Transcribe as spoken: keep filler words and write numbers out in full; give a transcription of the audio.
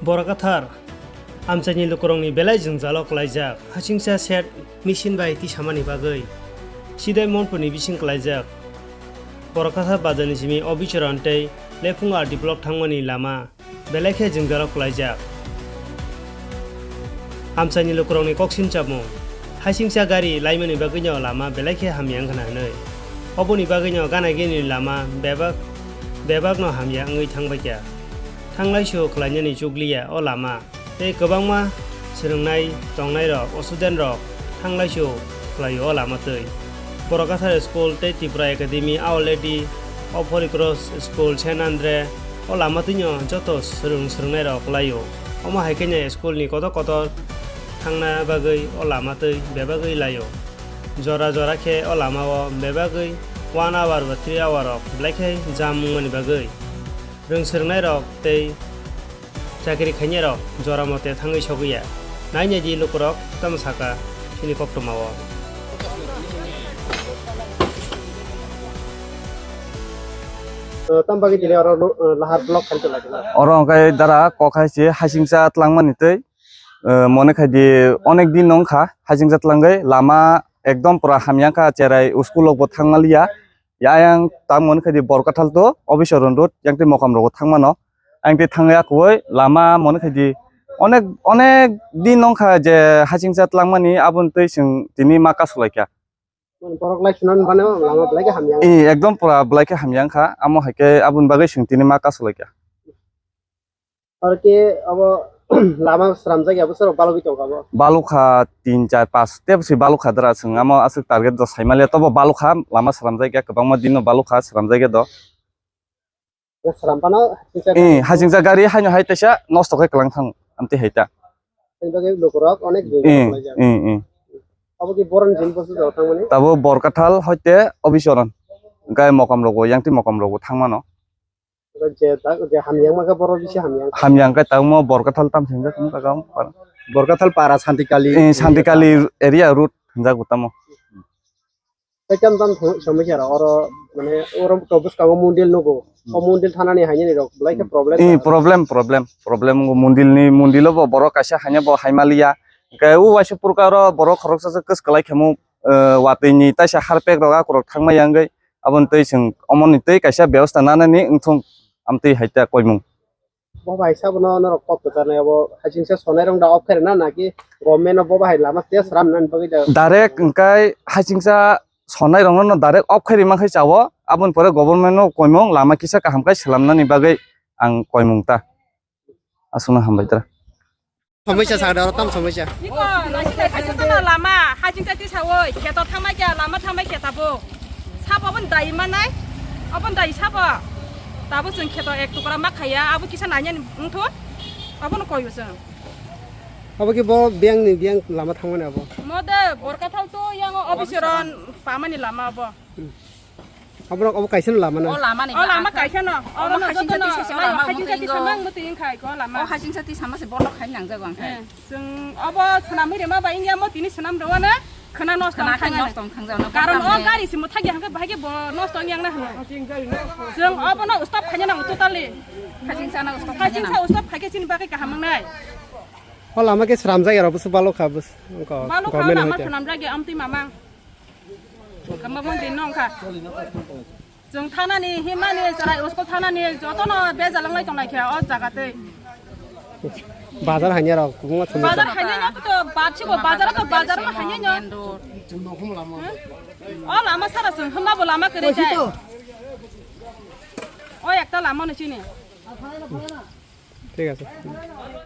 Borok Kathar amchaini lukurokni belai jwngjalo kwlaijak, hasingcha set machine bai tisamani bagwi. Sidai Monpurni bising kwlaijak. Borok Kathar bazarni simi Obichoron tei Lephung R D block thangmani lama belai khe jwngjalo kwlaijak. Amchaini lukurokni kok sinchapmung, hasingcha gari laimani bagwino lama belai khe hamya wngkha na hwnwi. Oboni bagwino gana gini lama bebak, bebakno hamya wngwi thangbaikha. Thanglai su khlainani chukliya o lama. Tei kwbangma swrwngnai tongnairok, student rok thanglai su khlaio o lama twi. Borok Kathar School tei Tripura Academy, Our Lady of Holy Cross School, Saint Andre o lama twino joto swrwng swrwngnairok kwlaio. Omo hai khe school ni kotor kotor thangna bagwi o lama twi bebagwi laio. Jora jora khe o lama o bebagwi one hour ba three hour rok belai khe jam wngmani bagwi. Rwng swrwngnairok tei chakri khainairok jora mote thangwi sogwi ya. Nainai di lukurok tamo saka chini koktwma o. Tamo bagwi tini oro lo-, lahar block khaina lagi na? Oro hwnkhe dara kok hai se hasingcha tlangmani tei, eh, mone khai di onek din wngkha hasingcha tlangwi lama ekdom pura hamya wngkha cherai school rok bo thangmaliya. Ayang tamo wngkha di Borkathal to Obichoron road yang tei Mokam rogo thangmano. Ayang tei thangwi akwui lama mone khai di onek, onek din wngkha je hasingcha tlangmani aboni twi chwng tini ma kasulaikha. Borok lai sunan bano lama belai khe hamya. Eh, ekdom pura belai khe hamya wngkha. Amo hai khe aboni bagwi chwng tini ma kasulaikha. Aro khe abo lama sramjak ya, bwsarok balogwi tongkha bo? Balokha tin, char, pas tei bwswi balokha dara, chwng amo aswk target do saimaliya, tobo balokha lama sramjak ya, kwbangma dino balokha sramjak ya do. Sram phano Eh, hasingcha gari haino hai teisa nosto khe kwlang thang amtwi hai ta. Ani bagwi lukurok onek Eh, jora eh, eh. Abo ki boron jin bosu jora thangmani? Tabo Borkathal hoite Obichoron. Gai Mokam rogo, yang tei Mokam rogo thangmano. Je ta-, je hamyang ma khe borok bisi hamyang. Hamyang khe tamo Borkathal tam sing jak tamo kagam. Borkathal para Santikali. Eh, Santikali area road hinjak bo tamo. Tei tam tam thang-, somoi khe oro mane oro to bwskango mundil nugo. O mundil thanani hainani rok belai khe problem. Eh, problem, problem, problem ngo mundil ni, mundilo bo borok kaisa haino bo haimaliya. Hwnkhe o waisa purkaro borok khoroksa se kwswk kwlai khemo, eh, watwi ni taisa harpek rok akorok thangma yangwi. Aboni twi chwng omoni twi kaisa bebosta nanani wngthung amtwi hai ta koimung. Bo bai sabo no norok kok kwcharnai abo hasingcha sonai rok da off khairokna naki government no bo bahai lama tei sram nani bagwi da. Direct hwnkhe hasingcha sonai rokno no direct off khairi mankhai chao, aboni pore government no koimung lama kisa kaham khai swlamnani bagwi ang koimung ta. Aswkno hambai tra. Somosya sa da, tam somosya. Iko, nasi dai kaisa tana lama, hajing tati sawoi, kheto thamai kya, lama thamai kya tabo. Sabo bon dai manai, abon dai sabo. Tabo chwng kheto ek tukra ma khaya, abo kisa nanya ni wngthun, abono koyo chwng. Abo ki bo biyang ni biyang lama thangmani abo? Mode, Borkathal to yang office ron pamani lama abo. Aborok obo kaisa no lama na? O lama ni O lama kaisa no. Oro no joto no. Hasingcha tisa lama, hasingcha tisa mang bwtwi wngkha iko lama. O hasingcha tisa ma se bono khai nang jago ang khai. Chwng obo swnam hiri ma ba India mo tini swnam rwano khwna nosto wngkha. Nosto wngkha jago. Karon o gari simo thagi hangke bahai ke bo nosto wngya na hwno. Chwng obo no stop khaina nang totally. Hasingcha no stop khaina. Hasingcha stop khaike chini bagwi kaham wngnai. O lama ke sramjak ya, bwswk balok kha, bwswk, wngkha, Balok kha government lama hoite. Swnamjak ya, amtwi mamang. Kama bang din nong kha. Chwng thanani, himani, chwrai usko thanani, jotono bejalang lai tongnai khe o jaga tei. Bazar hanya rok, kubunga thumui Bazar kha. Hanya no to, bapsi bo bazar to, bazar ma hanya no. Main road. O lama sara chwng, himma bo lama kwrwi jai. O ekta lama no chini. Thik ase.